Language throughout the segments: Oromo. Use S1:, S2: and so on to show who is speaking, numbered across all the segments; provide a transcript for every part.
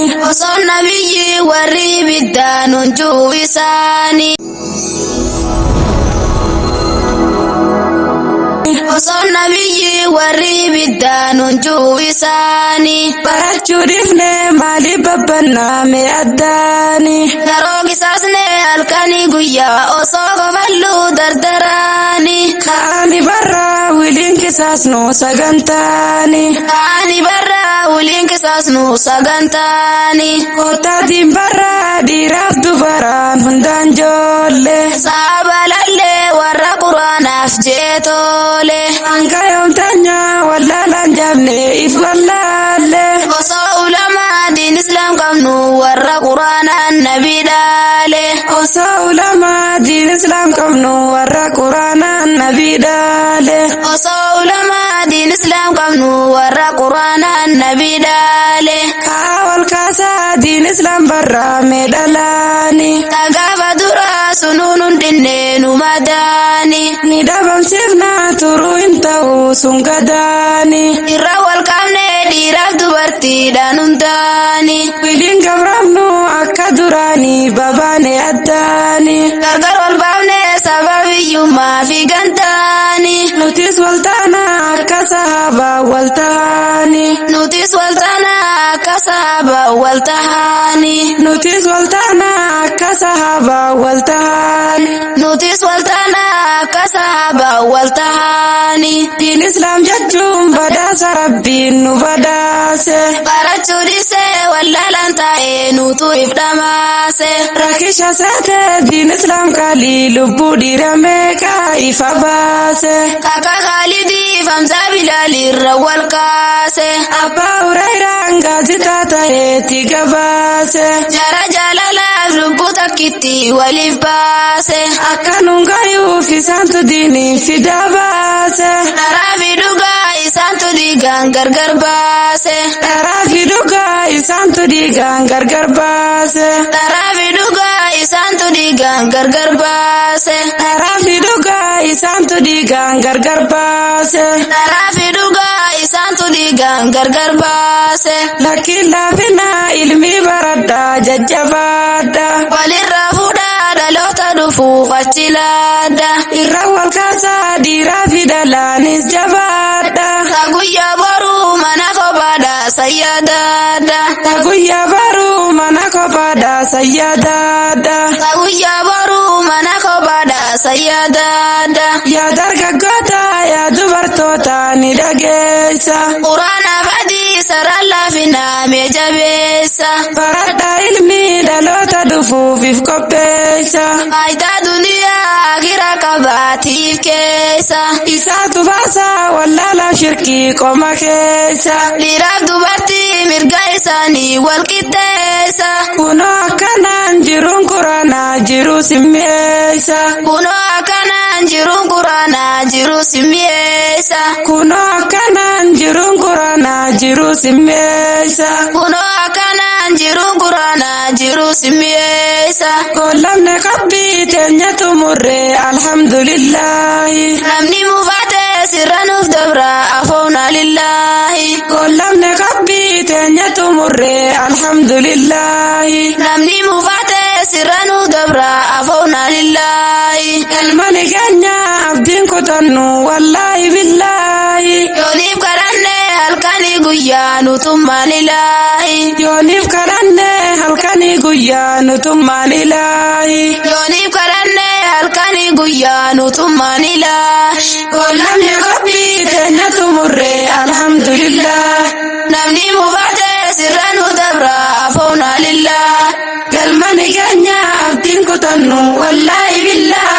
S1: Osoo nabiyyi warri ibiddaan huccuu isaanii. Osoo nabiyyi warri ibiddaan huccuu isaanii.
S2: Barachuu dhiifne maaliif babbannaa mee addaani?
S1: Yeroo qisaasne halkanii guyyaa osoo kofalluu dardaraani.
S2: Ka'anii barraa wiliin qisaasnu sagantaani.
S1: Ka'anii barraa wiliin qisaasnu sagantaani.
S2: Koottaatiin barraa dhiiraaf dubaraan hundaan ijoollee.
S1: Saabalallee warra quraanaaf jee tole.
S2: Hanga yoomtanya wallaalaan jabne if wallaalle.
S1: Osoo ulamaa diin islaam qabnu warra quraanaan nabi dhaale.
S2: Osoo ulamaa diin islaam qabnu warra quraanaan nabi dhaale.
S1: Osoo ulamaa diin islaam qabnu warra quraanaan nabi dhaale.
S2: Kaa wal kaasaa diin islaam barraa mee dhalaani.
S1: Gaafa duraa sunuun hundinne nu madaani.
S2: Ni dhabamsiifna turuu hin ta'u sun gadaani.
S1: Irra wal qabne dhiiraaf dubartiidhaan hundaani.
S2: Wiliin gabramnu akka duraanii babaane addaani.
S1: Gargar wal baafne sababa hiyyummaa fi gantaani.
S2: Nutis waltaana akka sahaabaa wal tahaani.
S1: Nutis wal taana akka sahaabaa wal tahaani.
S2: Nutis waltaana akka sahaabaa wal tahaani.
S1: Nutis wal taana akka sahaabaa wal tahaani.
S2: Diin islaam jechuun badhaasa rabbiin nu badhaase.
S1: Barachuu dhiisee wallaalaan taa'ee nutu if dhamaase.
S2: Rakisha seete diin islaam qaalii lubbuu dhiira meeqaa ifa baase.
S1: Kaka Khaalidii Hamzaa Bilaalirra wal kaase.
S2: Abbaa Hurayraan gaazixaa ta'eetti gabaase.
S1: Jara jaalalaaf lubbuu takkitti waliif baase.
S2: Akka nuun gayuuf isaantu diiniin fidaa baase.
S1: Dharaa fi dhugaa isaantu dhiigaan gargar baase.
S2: Dharaa fi dhugaa isaantu dhiigaan gargar baase.
S1: Dharaa fi dhugaa isaantu dhiigaan gargar baase.
S2: Dharaa fi dhugaa isaantu dhiigaan gargar baase.
S1: Dharaa fi dhugaa isaantu dhiigaan gargar baase.
S2: Lakkiin laafinaa ilmii baradhaa jajjabaadha.
S1: Walirraa fuudhaa dhaloota dhufuuf achi laadda.
S2: Irra wal kaasaa dhiiraa fi dhalaanis jabaadha.
S1: Ta guyyaa boruu mana kophaadha sayyaadaadha.
S2: Ta guyyaa baruu mana kophaadha sayyaadaadha.
S1: Ta guyyaa boruu mana kophaadha sayyaadaadha.
S2: Yaa dargaggoota yaa dubartoota ni dhageessa.
S1: Quraanaaf hadiisa laafinaa mee jabeessa.
S2: Baradhaa ilmi dhaloota dhufuuf if qopheessa.
S1: Faayidaa duniyaa akira qabaatiif keessa.
S2: Isaatu baasaa wallaalaaf shirkii qoma keessa.
S1: Dhiiraaf dubartii mirga isaanii wal qixxeessa.
S2: Kunoo akkanaan jiruun quraanaa jiru simmeessa.
S1: Kunoo akkanaan jiruun quraanaa jiru simmeessa.
S2: Kunoo akkanaan jiruun quraanaa jiru simmeessa.
S1: Kunoo akkanaan jiruun quraanaa jiru simmeessa.
S2: Kollamne qabbii teenya xumurree alhamdulillaahi.
S1: Namni mufate sirra nuuf dabra afoona lillaahi.
S2: Kollamne qabbii teenya xumurree alhamdulillaahi.
S1: Namni mufate sirra nuuf dabra afoona lillaahi.
S2: Ilmani keenya abdiin kutannu wallaahi billaahi.
S1: Yooniif kadhanne halkanii guyyaa nutummaan ilaahi.
S2: Yooniif kadhanne halkanii guyyaa nutummaan ilaahi.
S1: Yooniif kadhanne halkanii guyyaa nutummaan ilaahi.
S2: Kollamne qabbii teenya xumurree alhamdulillah.
S1: Namni mufate sirra nu dabra afoona lillah.
S2: Galmani keenya abdiin kutannu wallaahi billah.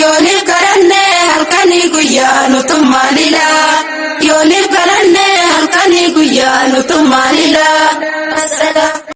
S2: Yooniif kadhanne halkanii guyyaa nutummaan ilaah. Yooniif kadhanne halkanii guyyaa nutummaan ilaah.